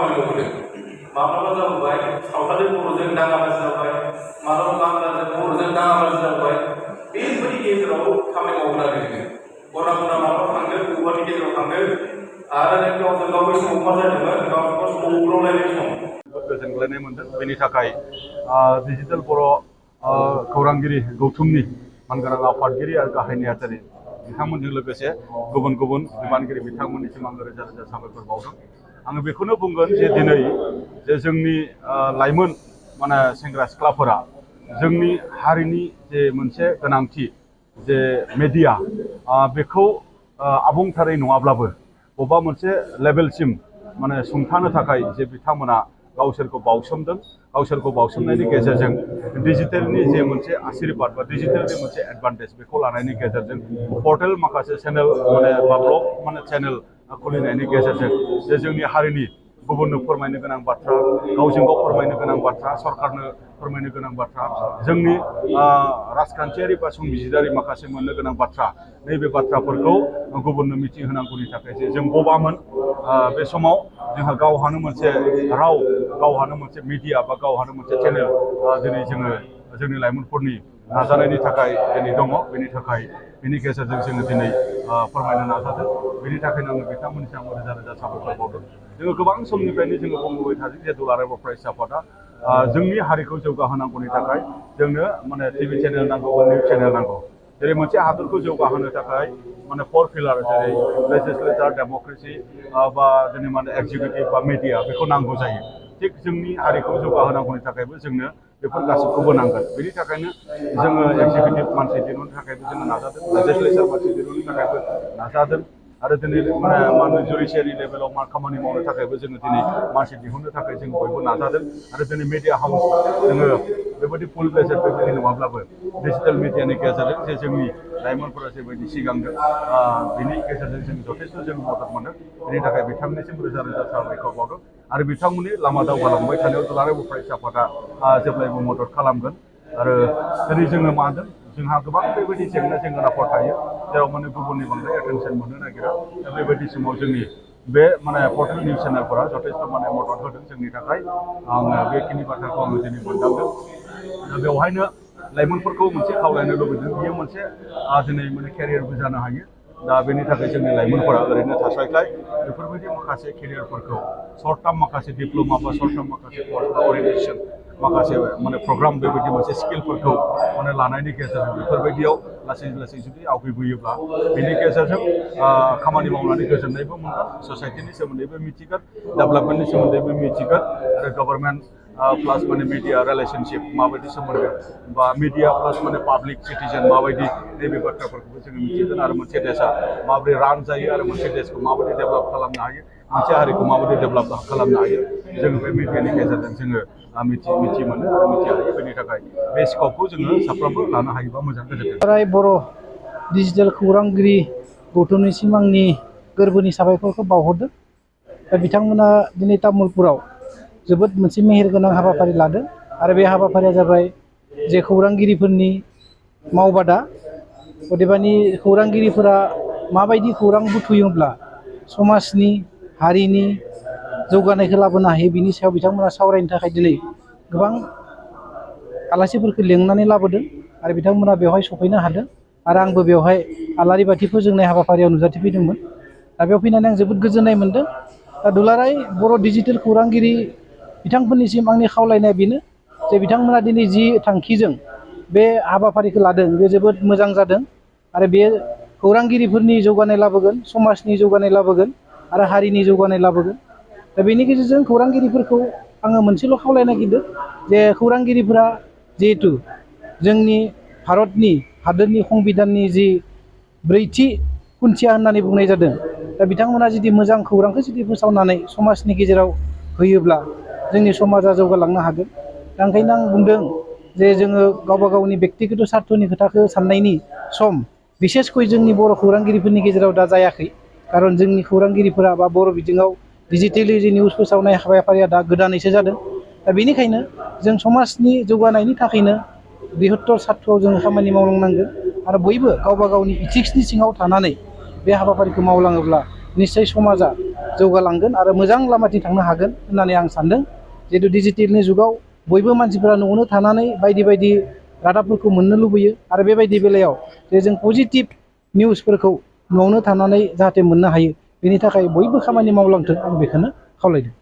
खामानि मावदों माब्लाबा जाबाय सावथालि बर'जों दाङाबाजि जाबाय माब्लाबा बांलाजों बर'जों दाङाबाजि जाबाय बेफोरनि गेजेराव खामानि मावगोन आरो जोङो खना माब्लाबा थांदों बबेबानि गेजेराव थांदों आरो गावजों गाव बै समाव मा जादोंमोन गावजों गाव सौग्रावलायनाय सम गोजोनग्लायनाय मोनदों बेनि थाखाय डिजिटेल बर' खौरांगिरि गौथुमनि मानगोनां आफादगिरि आरो गाहाय नेहाथारि बिथांमोनजों लोगोसे गुबुन गुबुन बिबानगिरि बिथांमोननिसिम आं रोजा रोजा साबायखर बावदों। आङो बेखौनो बुंगोन जे दिनै जे जोंनि लाइमोन माने सेंग्रा सिख्लाफोरा जोंनि हारिनि जे मोनसे गोनांथि जे मेडिया बेखौ आबुंथारै नङाब्लाबो बबेबा मोनसे लेभेलसिम माने सुंथानो थाखाय जे बिथांमोना गावसोरखौ बावसोमदों गावसोरखौ बावसोमनायनि गेजेरजों डिजिटेलनि जे मोनसे आशीर्बाद बा डिजिटेलनि मोनसे एडभान्टेज बेखौ लानायनि गेजेरजों पर्टेल माखासे चेनेल माने बा ब्लग माने चेनेल खुलिनायनि गेजेरजों जे जोंनि हारिनि गुबुननो फोरमायनो गोनां बाथ्रा गावजों गाव फोरमायनो गोनां बाथ्रा सरकारनो फोरमायनो गोनां बाथ्रा जोंनि राजखान्थियारि बा संबिजिरारि माखासे मोननो गोनां बाथ्रा नैबे बाथ्राफोरखौ गुबुननो मिथिहोनांगौनि थाखाय जे जों बबामोन बे समाव जोंहा गावहानो मोनसे राव गावहानो मोनसे मिडिया बा गावहानो मोनसे चेनेल दिनै जोङो जोंनि लाइमोनफोरनि नाजानायनि थाखाय दिनै दङ बेनि गेजेरजों जोङो दिनै फोरमायनो नाजादों बेनि थाखायनो आङो बिथांमोननिसिम आङो रोजा रोजा साबायखर बावदों। जोङो गोबां समनिफ्रायनो जोङो बुंबोबाय थादों जे दुलाराय बर' फरायसा आफादा जोंनि हारिखौ जौगाहोनांगौनि थाखाय जोंनो माने टिभि चेनेल नांगौ बा निउस चेनेल नांगौ जेरै मोनसे हादरखौ जौगाहोनो थाखाय माने 4 पिलार जेरै लेजिस्लेचार डेम'क्रेसि बा जोंनि माने एक्जिकिउटिभ बा मिडिया बेखौ नांगौ जायो थिग जोंनि हारिखौ जौगाहोनांगौनि थाखायबो जोंनो बेफोर गासैखौबो नांगोन बेनि थाखायनो जोङो एक्जिकिउटिभ मानसि दिहुननो थाखायबो जोङो नाजादों लेजिस्लेचार मानसि दिहुननो थाखायबो नाजादों आरो दिनै माने जुडिसियारि लेभेलाव खामानि मावनो थाखायबो जोङो दिनै मानसि दिहुननो थाखाय जों बयबो नाजादों आरो दिनै मिडिया हाउस जोङो बेबायदि फुल प्लेजेड बेबायदि नङाब्लाबो डिजिटेल मिडियानि गेजेरजों जे जोंनि लाइमोनफोरा जेबायदि सिगांदों बिनि गेजेरजों जों जथेस्थ' जों मदद मोनदों बेनि थाखाय बिथांनिसिम रोजा रोजा साबायखर बावदों आरो बिथांमोननि लामा दावगालांबाय थानायाव दुलाराय बर' फरायसा आफादा जेब्लायबो मदद खालामगोन आरो दिनै जोङो मादों जोंहा गोबां बेबायदि जेंनाफोर थायो जेराव माने गुबुननि बांद्राय एटेनसन मोननो नागिरा दा बेबायदि समाव जोंनि बे माने पर्टेल निउस चेनेलफोरा जथेस्थ' माने मदद होदों जोंनि थाखाय आङो बेखिनि बाथ्राखौ आङो दिनै मोनदांदों दा बेवहायनो लाइमोनफोरखौ मोनसे खावलायनो लुबैदों बियो मोनसे दिनै माने केरियारबो जानो हायो दा बेनि थाखाय जोंनि लाइमोनफोरा ओरैनो थास्लायस्लाय बेफोरबायदि माखासे केरियारफोरखौ सर्ट टार्म माखासे डिप्ल'मा बा सर्ट टार्म माखासे कर्स बा अरियेन्टेसन माखासे माने प्रग्राम बेबायदि मोनसे स्किलफोरखौ माने लानायनि गेजेरजों बेफोरबायदियाव लासै लासै जुदि आवगायबोयोब्ला बेनि गेजेरजों खामानि मावनानै गोजोननायबो मोनगोन ससाइटिनि सोमोन्दैबो मिथिगोन डेभेलपमेन्टनि सोमोन्दैबो मिथिगोन आरो गभर्नमेन्ट प्लास माने मिडिया रिलेशनशिप माबायदि सोमोन्दो बा मिडिया प्लास माने पाब्लिक सिटिजेन माबायदि नैबे बाथ्राफोरखौबो जोङो मिथिगोन आरो मोनसे देशा माबोरै रान जायो आरो मोनसे देशखौ माबायदि डेभेलप खालामनो हायो मोनसे हारिखौ माबायदि डेभेलप खालामनो हायो जोङो बे मिडियानि गेजेरजों जोङो मिथि मोनो आरो मिथि हायो बेनि थाखाय बे स्कपखौ जोङो साफ्रोमबो लानो हायोबा मोजां गोजोनथों। बर' डिजिटेल खौरांगिरि गौथुमनिसिम आंनि गोरबोनि साबायखरखौ बावहरदों दा बिथांमोना दिनै तामुलपुराव जोबोद मोनसे मेहेरगोनां हाबाफारि लादों आरो बे हाबाफारिया जाबाय जे खौरांगिरिफोरनि मावबादा अदेबानि खौरांगिरिफोरा माबायदि खौरां बुथुमोब्ला समाजनि हारिनि जौगानायखौ लाबोनो हायो बिनि सायाव बिथांमोना सावरायनो थाखाय दिनै गोबां आलासिफोरखौ लेंनानै लाबोदों आरो बिथांमोना बेवहाय सफैनो हादों आरो आंबो बेवहाय आलारि बाथि फोजोंनाय हाबाफारियाव नुजाथिफैदोंमोन दा बेयाव फैनानै आं जोबोद गोजोननाय मोनदों। दा दुलाराय बर' डिजिटेल खौरांगिरि बिथांमोननिसिम आंनि खावलायनाया बेनो जे बिथांमोना दिनै जि थांखिजों बे हाबाफारिखौ लादों बे जोबोद मोजां जादों आरो बे खौरांगिरिफोरनि जौगानाय लाबोगोन समाजनि जौगानाय लाबोगोन आरो हारिनि जौगानाय लाबोगोन दा बेनि गेजेरजों खौरांगिरिफोरखौ आङो मोनसेल' खावलायनो नागिरदों जे खौरांगिरिफोरा जिहेथु जोंनि भारतनि हादोरनि संबिधाननि जि 4थि खुन्थिया होननानै बुंनाय जादों दा बिथांमोना जुदि मोजां खौरांखौ जुदि फोसावनानै समाजनि गेजेराव होयोब्ला जोंनि समाजा जौगालांनो हागोन दा ओंखायनो आं बुंदों जे जोङो गावबा गावनि बेक्तिगत सार्थनि खोथाखौ साननायनि सम बिसेसकय जोंनि बर' खौरांगिरिफोरनि गेजेराव दा जायाखै खारन जोंनि खौरांगिरिफोरा बा बर' बिजोङाव डिजिटेलि जि निउस फोसावनाय हाबाफारिया दा गोदानैसो जादों दा बेनिखायनो जों समाजनि जौगानायनि थाखायनो बृहत्तर सार्थआव जों खामानि मावलांनांगोन आरो बयबो गावबा गावनि इथिक्सनि सिङाव थानानै बे हाबाफारिखौ मावलाङोब्ला निश्चय समाजा जौगालांगोन आरो मोजां लामाथिं थांनो हागोन होननानै आं सानदों। जिहेतु डिजिटेलनि जुगाव बयबो मानसिफोरा न'आवनो थानानै बायदि बायदि रादाबफोरखौ मोननो लुबैयो आरो बेबायदि बेलायाव जे जों पजिटिभ निउसफोरखौ न'आवनो थानानै जाहाथे मोननो हायो बेनि थाखाय बयबो खामानि मावलांथों आं बेखौनो खावलायदों।